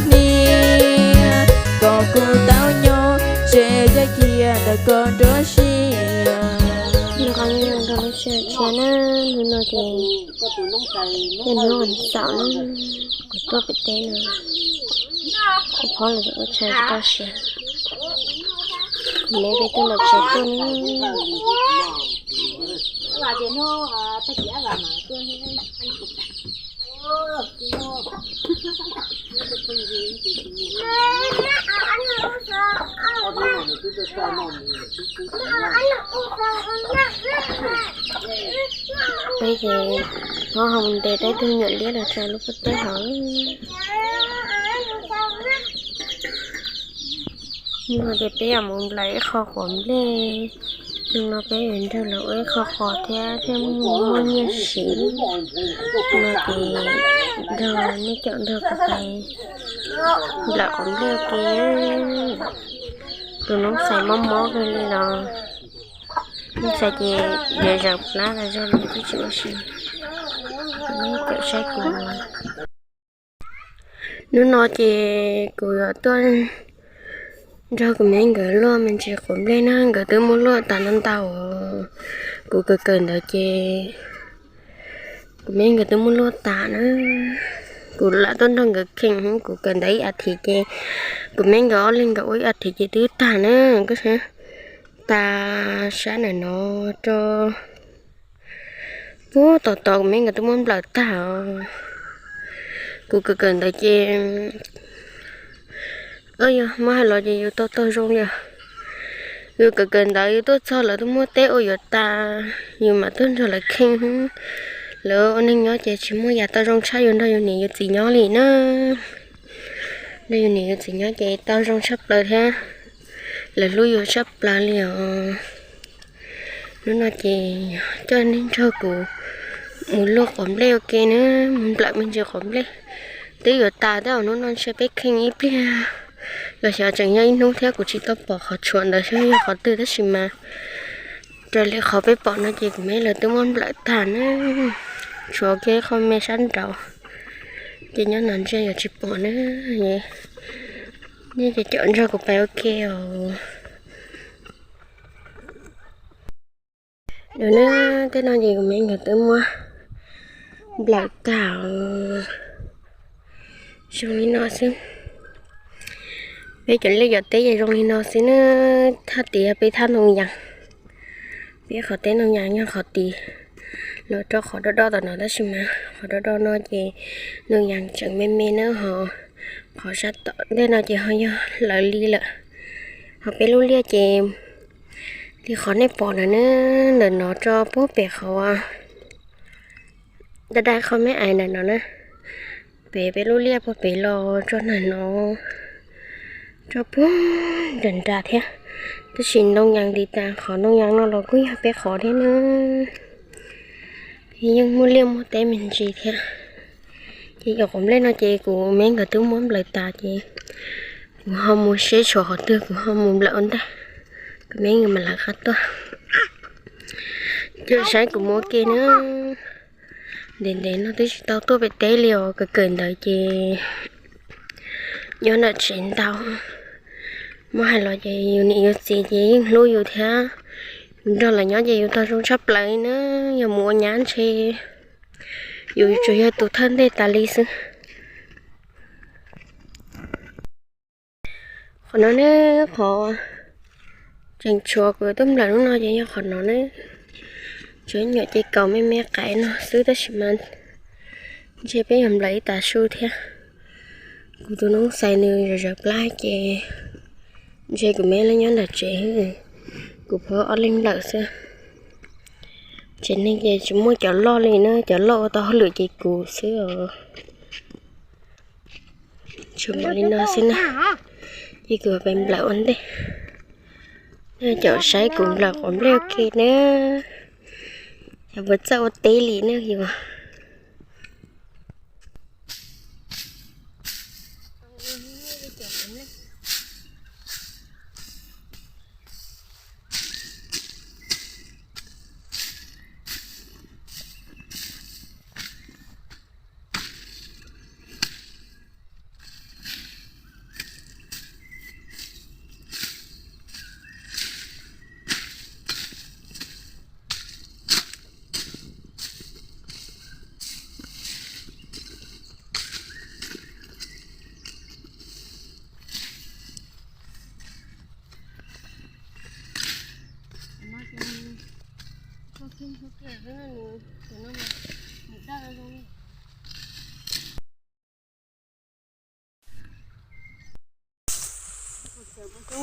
Niam, kom kuv tau nyob ze ze kiag ntawm koj nruab siab. Nyob zoo nrog lub sij hawm tshiab na, hnub no ces yog hnub vas xaum na, kuv tuaj pem teb no, kuv phob los ua tshais tsis tau siav, kuv me peb tuaj nram tsev tuaj na. Peb ces ho ho mus ntes peb tug me nyuam liab los rau lub pob teb hauv. Hnub no ces peb yuav mus nplawm ib qho quav nplej. Hnub no peb yuav nrog lawv ua ib qho quav thiab thiaj muaj nyiaj siv. No ces nrog nej caum nrog kuv pais nplawm quav nplej ua ke. Tus noob xais mob mob kawg li los, noob xais ces yawm zaws plab los zog li twb tsis ua si. Nej caum saib kuv. Hnub no ces kuv yuav tuaj nrog kuv me nkawd luaj me ntsis quav nplej na, nkawd twb muab luaj tas ntau ntau. Kuv kawm kawm ntawd ces kuv me nkawd twb muab luaj tas na. Kuv lam tuaj nrog nkawd kheej, kuv kawm ntawd ib as thiv ces kuv me nkawd ob leeg nkawd ua ib as thiv ces twb tag na. Koj saib, tas sab ntawm no rau puag tom tod kuv me nkawd twb muab nplawm tag os. Kuv kawm kawm ntawd ces, yog muab hais los ces yus tau taug zoo li os. Yus kawm kawm ntawd yus tuaj txog lawv twb muab teb ua yuav tas, yus mam tuaj nrog lawv kheej. Lawv ua neeg nyob ces tsis muaj yam tau zoo tshaj yus nrog yus niam yus txiv nyob li na. Nrog yus niam yus txiv nyob ces tau zoo tshaj plaws thiab, lawv hlub yus tshaj plaws li os. Hnub no ces coj nej nrog kuv mus luaj quav nplej ua ke na, mus nplawm me ntsis quav nplej. Twb yuav tas thiab os, hnub no ntshe peb kheej ib pliag los xyov tseem yog ib hnub thiab, kuv tsis tau pom qhov tshuam ntawd saib yog qhov twg tab sis mas raws li qhov peb pom no ces kuv me lawv twb muab nplawm tag na. Tshuav kiag qhov me sab nraud ces nyob no ntshe yuav tsis pom na. Nej ces caum nrog kuv pais ua ke os. Lawm na, tej no ces kuv me nkawd twb muab nplawm tag os. Zoo li no xwb. Peb cov liaj cov teb ces zoo li no xwb na. Thaj tid peb thaj ntoo yas, peb qhov teb ntoo yas nyob qhov tid, los rau qhov do do tom no tab sis mas qhov do do no ces ntoo yas tseem me me na ho. Qhov sab tom ntej no ces ho yog hlawv li lawm. Ho peb lub liaj ces li qhov nej pom lawm na, ntawm no rau puag pem qhov dab dab qhov me ais ntawm no na. Pem peb lub liaj puag pem los rau ntawm no, rau puag nram nram thiab. Tab sis ntoo yas ntiv tas qhov ntoo yas no los kuj yog peb qhov thiab na. Yeej muaj liaj muaj teb me ntsis thiab. Ces cov quav nplej no ces kuv me nkawd twb muab nplawm tas ces kuv ho mus seb tshuav qhov twg kuv ho mus nplawm ua ntej, kuv me nkawd mam lawv qab tuaj. Coj saib kuv mus ua ke na. Ntev ntev no twb tsis tau tuaj pem teb li os, kawm kawm ntawd ces nyob nram tsev ntau. Muab hais los ces yus niam yus txiv ces yeej hlub yus thiab. Yus nrog lawv nyob ces yus tau zoo tshaj plaws li na. Yog mus ua nyab ntshe yus tsuas yog tus thawj ntej tas li xwb. Qhov no ne, qhov tseem tshuav kuv tuaj nplawm hnub no ces yog qhov no ne. Tshuav nyuam ces kaus me me qaim no xwb tab sis mas ntshe peb yuav nplawm ib tag su thiab. Kuv tus noob xais nws zawv zawv plab ces ntshe kuv me lawv nyob nram tsev, kuv pab ob leeg nplawm xwb. Tsev neeg ces tsis muaj cov loj li na, cov loj ua tau hauj lwm ces kuv xwb os. Tshuav npaum li no xwb na, ces kuv pais nplawm ua ntej. Nej caum saib kuv nplawm quav nplej ua ke na, yog puas txawj ua teb li ne yus. Tam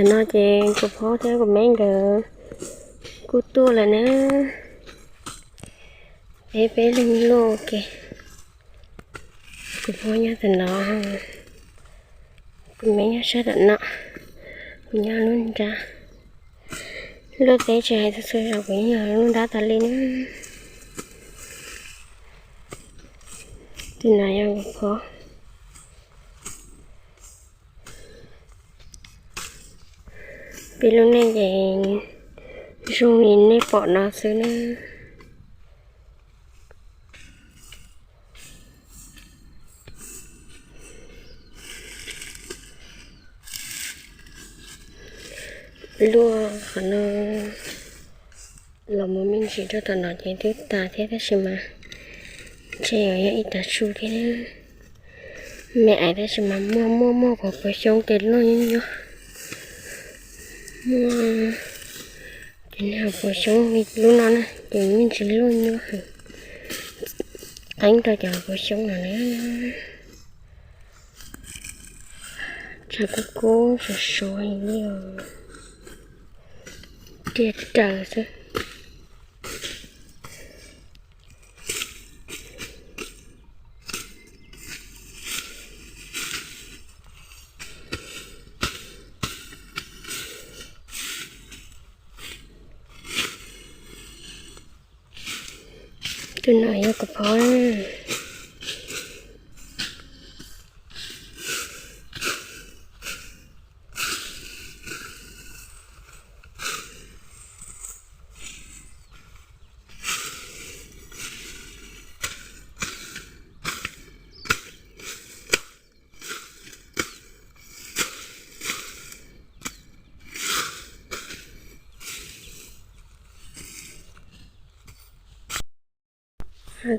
no ces kuv phob thiab kuv me nkawd kuj tuaj lawm na. Peb peb leeg luaj ua ke. Kuv phob nyob tam no, kuv me nyob sab tam no, kuv nyob lub nrab. Luaj teb tsis hais txhua zaus kuv yeej yog lub nrab tas li na. Tus no yog kuv phob. Peb lub neej ces zoo li nej pom no xwb na. Luaj qhov no los mus me ntsis rau tom no ces twb tas thiab tab sis mas ntshe yuav yog ib tag su thiab. Me ais tab sis mas muaj muaj muaj pos pos xyoob ces luaj nyob nyob. Muaj ces niag pos xyoob li lub no na ces me ntsis luaj nyob heev, qeeb rau cov pos xyoob no na. Tshav kub kub sov sov li os, riaj raws xwb. Tus no yog kuv phob.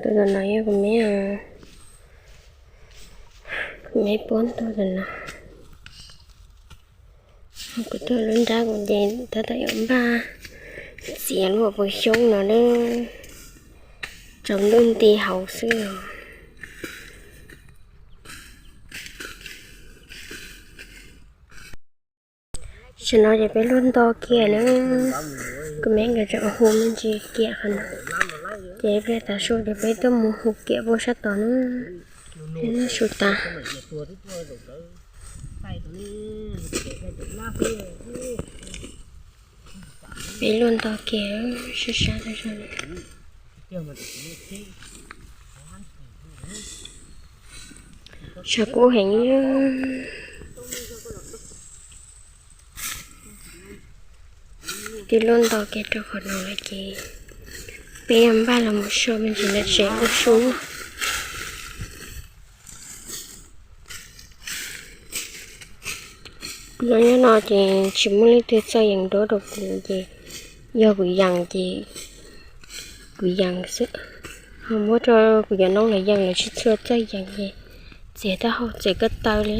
Tus no yog kuv me, kuv me puab ntug tus no. Kuv tuaj lub nrab kuv ces tab tom yuav npaj txiav luaj pos xyoob no na, tsaus ntuj nti hauv xwb os. Tam no ces peb luaj nto kiag na, kuv me nkawd tseem hu me ntsis kiag qhov no, ces ib pliag tav su ces peb tuaj mus hu kiag puag sab tod na. Peb luaj su tas. Peb luaj nto kiag, sab sab tag zog. Tshav kub heev. Peb luaj nto kiag rau qhov no lawm ces peb yuav npaj los mus so me ntsis ntawm tsev ua su. Los nyob no ces tsis muaj leej twg txawj yees duab rau kuv ces yog kuv yees ces kuv yees xwb. Ho muab rau kuv cov noob lawv yees lawv tsis tshua txawj yees ces txiav taub hau txiav ko taw li.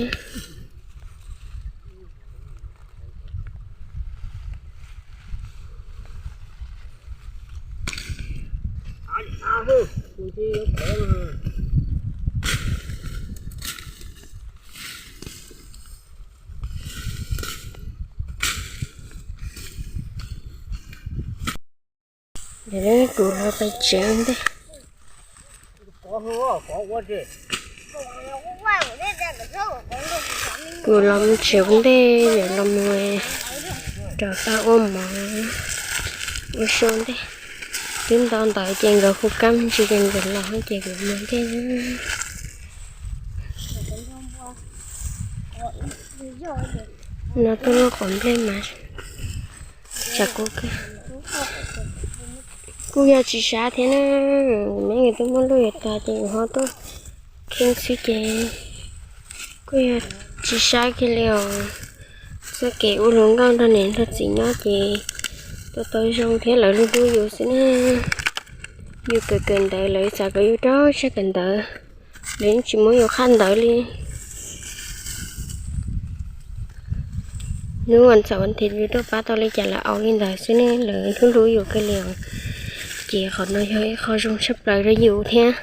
Kuv los pais tsev ntej. Kuv los mus tsev ua ntej, yuav los mus rau tau ua mov ua su ntej. Twb nto ntawd ces nkawd hu kab me ntsis ces nkawd los ces kuv mus ntej. No tuaj luaj quav nplej mas tsam kuv kuj yog tsis sab thiab na. Kuv me nkawd twb muab luaj yuav tas ces kuv ho tuaj kheej xwb ces kuj yog tsis sab kiag li os. Txoj kev ua hluas nkauj nrog niam nrog txiv nyob ces tau tau zoo thiab lawv hlub hlub yus xwb na. Yus kawm kawm ntawv lawv xav kom yus rau siab kawm ntawv, lawv yeej tsis muab yus qhaj ntawv li. Hnub vas xaum vas thiv yus tuaj pab tau li cas lawv au li ntawd xwb ne, lawv hlub hlub yus kawg li os. Ces qhov no yog ib qho zoo tshaj plaws rau yus thiab.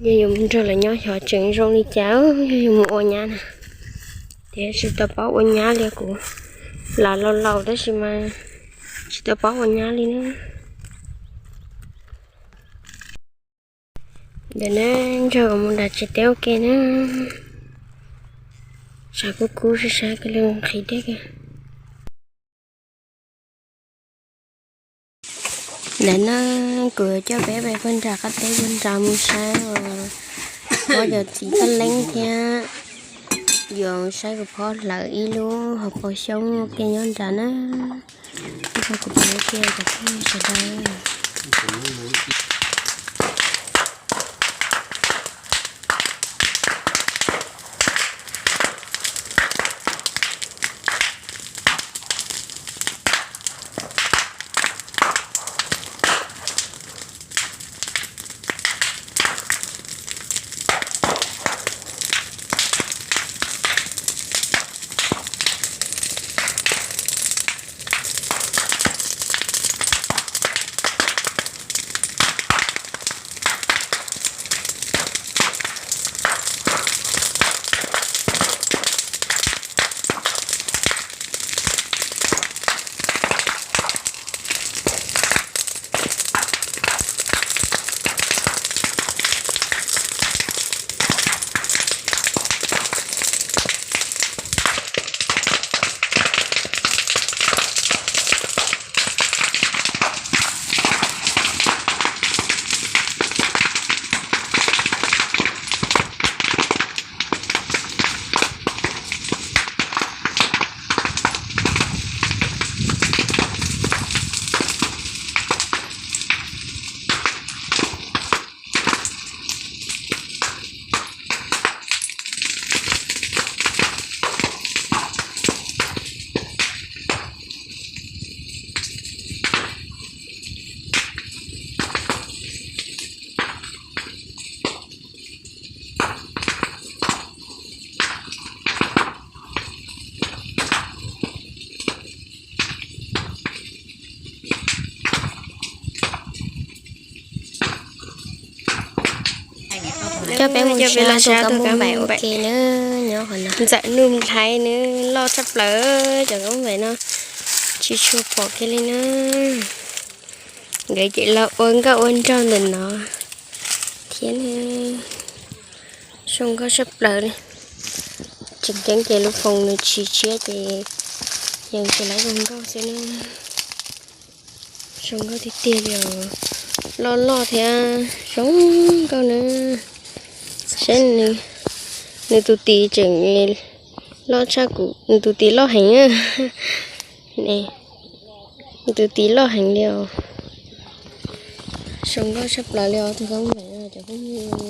Yog yus mus nrog lawv nyob xyov tseem zoo li cas, yog yus mus ua nyab na. Tiam sis tsis tau paub ua nyab li kuv, los laus laus tab sis mas tsis tau paub ua nyab li na. Ntawm na, nrog kuv mus nram tsev teb ua ke na. Tshav kub kub sab sab kawg li, nqhis dej kawg. Ntawm na, kuv coj peb pais puag nram qab teb puag nrad mus saib uas phob cov txiv taj leeb thiab. Yuav saib kuv phob hlawv ib lub hauv paus xyoob ua ke nyob nrad na. Kuv phob ua ke cov phob sawv daws. Coj peb mus saib tus kab mooj npaim ua ke na, nyob qhov no. Ntxawm Nuj Nplhaib nws loj tshaj plaws cov kab mooj npaim no, tsis tshua pom kiag li na. Nkawd ces los ua nkauj ua nraug ntawm no thiab na. Zoo nkauj tshaj plaws li. Tseem ceeb ces lub foos nws tsis tshiab ces yeej tsis lawv zoo nkauj xwb na. Zoo nkauj tiag tiag li os. Loj loj thiab zoo nkauj na. Saib nws tus tis tseem loj tshaj kuv, nws tus tis loj heev. Nws tus tis loj heev li os. Zoo nkauj tshaj plaws li os tus kab mooj npaim no cov phooj ywg.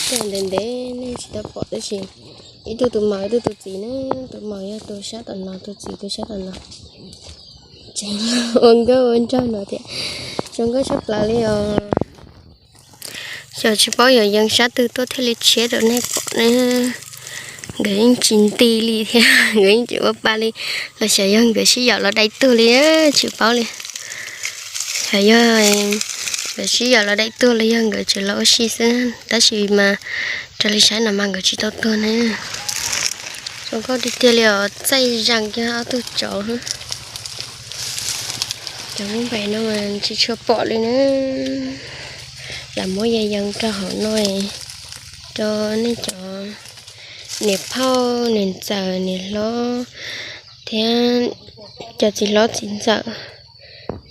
Tej ntev ntev nej tsis tau pom tab sis Ib tug tus maum, ib tug tus txiv na, tus maum yog tus sab tom no, tus txiv tus sab tom no. Tseem ua nkauj ua nraug no thiab, zoo nkauj tshaj plaws li os. Xyov tsis paub yuav yees sab twg tuaj thiaj li tshiab rau nej pom ne. Nkawd yeej tsis nti li thiab, nkawd yeej tsis ua pa li, los xyov yog nkawd sib yaum los dai tuag li, tsis paub li. Xyov yog nkawd sib yaum los dai tuag los yog nkawd tseem los ua si xwb, tab sis mas raws li saib no mas nkawd tsis tau tuag na. Zoo nkauj tiag tiag li os, txaij zees kiag ob tug tsov. Cov nplooj npaim no mas tsis tshua pom li na. Lam muab yees yees rau hauv no rau nej cov niam phauj, niam ntxawm, niam hlob thiab cov txiv hlob txiv ntxawm,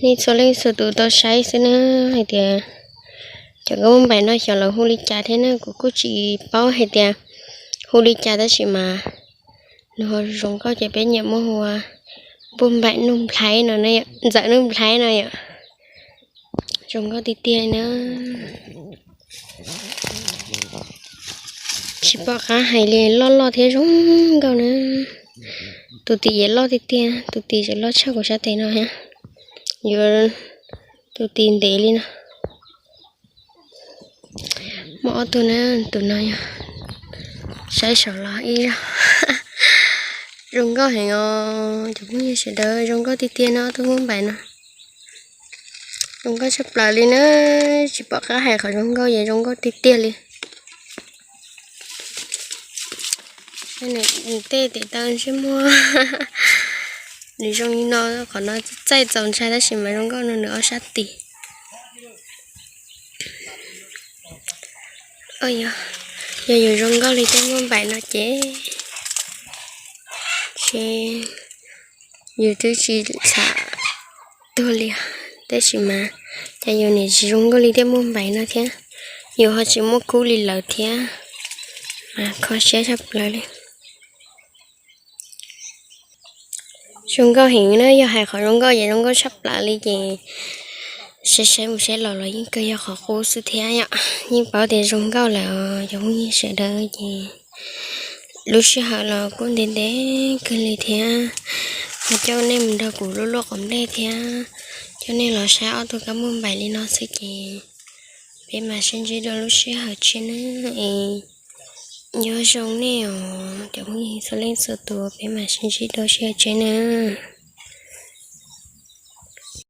nej txhua leej txhua tus tau saib xwb na, hais tias cov nkauj nplooj npaim no xyov lawv hu li cas thiab na, kuv kuj tsis paub hais tias hu li cas tab sis mas nws ho zoo nkauj ces peb nyiam muab hu ua nplooj npaim Nuj Nplhaib no, ntxawm Nuj Nplhaib no yom. Zoo nkauj tiag tiag na. Tsis pom qab hais li, loj loj thiab zoo nkauj na. Tus tim yeej loj tiag tiag, tus tim tseem loj tshaj kuv sab tes no thiab. Yuav tus tim ntev li no. Muaj ob tug na, tus no yog saib saum los ib zaug. Zoo nkauj heev os cov phooj ywg sawv daws, zoo nkauj tiag tiag no ob tug nplooj npaim no. Zoo nkauj tshaj plaws li na, tsis pom qab hais qhov zoo nkauj yeej zoo nkauj tiag tiag li. Nws tej tes taw ntsej muag, nws zoo li no, qhov no txaij txaus ntshai tab sis mas zoo nkauj no nws ob sab tis. Yog yus zoo nkauj li tej nplooj npaim no ces, ces yus twb tsis txham tuag li, tab sis mas cas yus nim tsis zoo nkauj li tej nplooj npaim no thiab, yus ho tsis muaj kub li lawv thiab, mas kho siab tshaj plaws li. Zoo nkauj heev na, yog hais qhov zoo nkauj ces zoo nkauj tshaj plaws li ces saib saib mus saib los los yeej kawg yog qhov qub xwb thiab yom. Yeej paub tias zoo nkauj lawm os cov phooj ywg sawv daws ces lub sij hawm los kuj ntev ntev kawg li thiab, ho coj nej mus nrog kuv luaj luaj qos nplej thiab coj nej los saib ob tug kab nplooj npaim li no xwb ces peb mam sib ntsib dua lub sij hawm tshiab na. Es nyob zoo nej os cov phooj ywg txhua leej txhua tus, peb mam sib ntsib dua sij hawm tshiab na.